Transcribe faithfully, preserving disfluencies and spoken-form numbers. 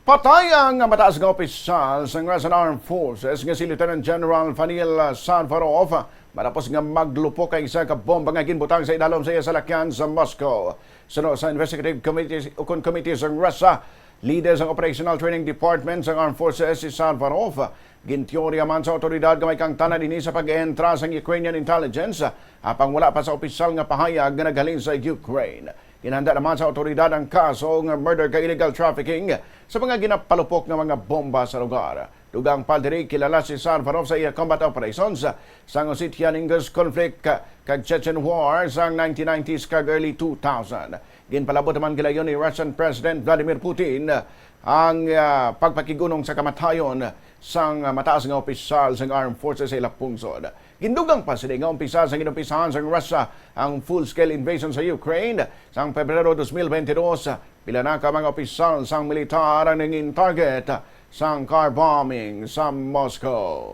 Patay ang mataas nga opisyal sang Russian Armed Forces nga si Lieutenant General Vanil Sanfarov matapos nga maglupok ang isa ka bomba nga ginbutang sa idalom sa iya salakyan sa Moscow. Suno sa Investigative Committee ukon Committee sang Russia, leader sang Operational Training Department sang Armed Forces si Sanfarov, ginteorya man sa awtoridad nga may kaangtanan ini sa pag-entra sang Ukrainian intelligence, apang wala pa sa opisyal nga pahayag nga naghalin sa Ukraine. Ginhanda naman sa awtoridad ang kaso nga murder kag illegal trafficking sa mga ginapalupok nga mga bomba sa lugar. Dugang pa diri, kilala si Sanfarov sa iya combat operations sang Ossetian-Ingush conflict kag Chechen War sang nineteen nineties kag early two thousand. Ginpalabot naman gilayon ni Russian President Vladimir Putin ang, ah, pagpakig-unong sa kamatayon sang mataas nga opisyal sang armed forces sa ila pungsod. Gindugang pa sini nga umpisa sang ginumpisahan sang Russia ang full-scale invasion sa Ukraine sang Pebrero dos mil bente dos. Pila na ka mga opisyal sang militar ang nangin target sang car bombing sa Moscow.